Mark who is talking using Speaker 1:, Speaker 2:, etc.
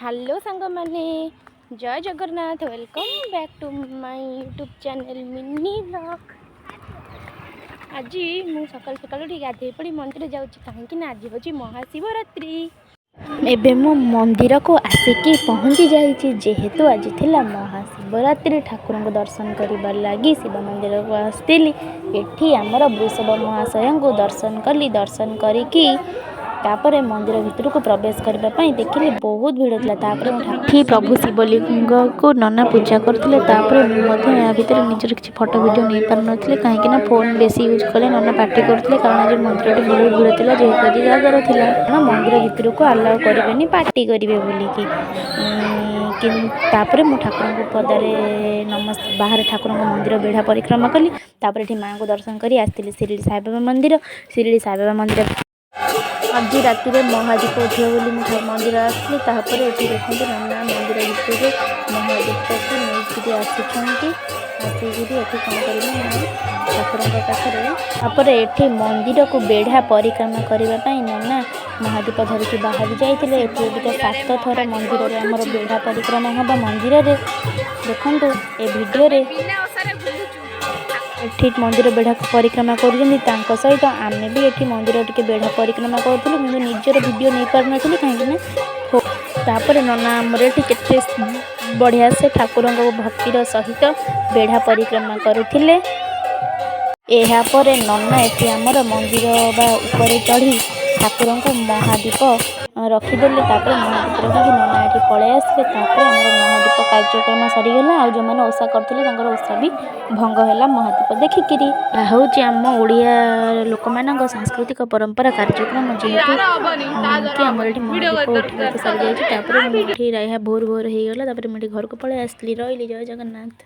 Speaker 1: Hello ସାଙ୍ଗମାନେ, ଜୟ Jagannath. Welcome back to my YouTube channel Mini Vlog। ଆଜି ମୁଁ ସକାଳୁ ସକାଳୁ ଟିକେ ଗାଧେଇ ପଡ଼ି ମନ୍ଦିର ଯାଉଛି, କାହିଁକି ନା ଆଜି ହେଉଛି ମହାଶିବରାତ୍ରି। ଏବେ ମୁଁ ମନ୍ଦିରକୁ ଆସିକି ପହଞ୍ଚି ଯାଇଛି। ଯେହେତୁ ଆଜି ଥିଲା ମହାଶିବରାତ୍ରି, ଠାକୁରଙ୍କୁ ଦର୍ଶନ କରିବା ଲାଗି ଶିବ ମନ୍ଦିରକୁ ଆସିଥିଲି। ଏଠି ଆମର ବୃଷଭ ମହାଶୟଙ୍କୁ ଦର୍ଶନ କଲି। ଦର୍ଶନ କରିକି ତାପରେ ମନ୍ଦିର ଭିତରକୁ ପ୍ରବେଶ କରିବା ପାଇଁ ଦେଖିଲି ବହୁତ ଭିଡ଼ ଥିଲା। ତାପରେ ମୁଁ ଏଠି ପ୍ରଭୁ ଶିବଲିଙ୍ଗକୁ ନନା ପୂଜା କରୁଥିଲେ। ତାପରେ ମୁଁ ମଧ୍ୟ ଏହା ଭିତରେ ନିଜର କିଛି ଫଟୋ, ଭିଡ଼ିଓ ନେଇପାରୁନଥିଲି, କାହିଁକିନା ଫୋନ୍ ବେଶୀ ୟୁଜ୍ କଲେ ନନା ପାଟି କରୁଥିଲେ। କାରଣ ଆଜି ମନ୍ଦିରଟି ବହୁତ ଭିଡ଼ ଥିଲା, ଯେହେତୁ ଆଜି ଜାଗର ଥିଲା। କାରଣ ମନ୍ଦିର ଭିତରକୁ ଆଲାଉ କରିବେନି, ପାଟି କରିବେ ବୋଲିକି। ତାପରେ ମୁଁ ଠାକୁରଙ୍କୁ ପଦାରେ ବାହାରେ ଠାକୁରଙ୍କ ମନ୍ଦିର ବେଢ଼ା ପରିକ୍ରମା କଲି। ତାପରେ ଏଠି ମାଆଙ୍କୁ ଦର୍ଶନ କରି ଆସିଥିଲି ଶିରିଡ଼ି ସାଇବାବା ମନ୍ଦିର। ଶିରିଡ଼ି ସାଇବାବା ମନ୍ଦିର ଆଜି ରାତିରେ ମହାଦୀପ ଉଠିବ ବୋଲି ମୁଁ ମନ୍ଦିର ଆସିଲି। ତାପରେ ଏଠି ଦେଖନ୍ତୁ, ନନା ମନ୍ଦିର ଭିତରୁ ମହାଦୀପକୁ ନେଇକିରି ଆସୁଛନ୍ତି। ଆସିକିରି ଏଠି କ'ଣ କରିବେ ନା ଠାକୁରଙ୍କ ପାଖରେ। ତାପରେ ଏଠି ମନ୍ଦିରକୁ ବେଢ଼ା ପରିକ୍ରମା କରିବା ପାଇଁ ନନା ମହାଦୀପ ଧରିକି ବାହାରି ଯାଇଥିଲେ। ଏଠି ଅବିକା ସାତ ଥର ମନ୍ଦିରରେ ଆମର ବେଢ଼ା ପରିକ୍ରମା ହେବ ମନ୍ଦିରରେ। ଦେଖନ୍ତୁ ଏ ଭିଡ଼ିଓରେ।
Speaker 2: ବିନା ଓଷାରେ ବୁଲୁଛୁ।
Speaker 1: ଏଠି ମନ୍ଦିର ବେଢ଼ାକୁ ପରିକ୍ରମା କରୁଛନ୍ତି। ତାଙ୍କ ସହିତ ଆମେ ବି ଏଠି ମନ୍ଦିର ଟିକେ ବେଢ଼ା ପରିକ୍ରମା କରୁଥିଲୁ, କିନ୍ତୁ ନିଜର ଭିଡ଼ିଓ ନେଇପାରୁନଥିଲି, କାହିଁକି ନା ତାପରେ ନନା ଆମର ଏଠି କେତେ ବଢ଼ିଆ ସେ ଠାକୁରଙ୍କ ଭକ୍ତିର ସହିତ ବେଢ଼ା ପରିକ୍ରମା କରୁଥିଲେ। ଏହାପରେ ନନା ଏଠି ଆମର ମନ୍ଦିର ବା ଉପରେ ଚଢ଼ି ଠାକୁରଙ୍କୁ ମହାଦୀପ ରଖିଦେଲେ। ତାପରେ ମହାଦୀପ ରଖିକି ନନା ଏଠି ପଳେଇ ଆସିଲେ। ତାପରେ ଆମର ମହାଦୀପ କାର୍ଯ୍ୟକ୍ରମ ସରିଗଲା ଆଉ ଯେଉଁମାନେ ଓଷା କରୁଥିଲେ, ତାଙ୍କର ଓଷା ବି ଭଙ୍ଗ ହେଲା ମହାଦୀପ ଦେଖିକିରି। ଏହା ହେଉଛି ଆମ ଓଡ଼ିଆ ଲୋକମାନଙ୍କ ସାଂସ୍କୃତିକ ପରମ୍ପରା କାର୍ଯ୍ୟକ୍ରମ, ଯେହେତୁ
Speaker 2: ତାର ହବନି, ତା ଦ୍ୱାରା
Speaker 1: କି ଆମର ଏଠି
Speaker 2: ହବନି। ଭିଡିଓ
Speaker 1: ମହାଦୀପ
Speaker 2: ଦରକାର।
Speaker 1: ଉଠିବା ତ ସରିଯାଇଛି। ତାପରେ ମୁଁ ଏଠି ଏହା ଭୋର ଭୋର ହେଇଗଲା। ତାପରେ ମୁଁ ଏଠି ଘରକୁ ପଳେଇ ଆସିଲି। ରହିଲି, ଜୟ ଜଗନ୍ନାଥ।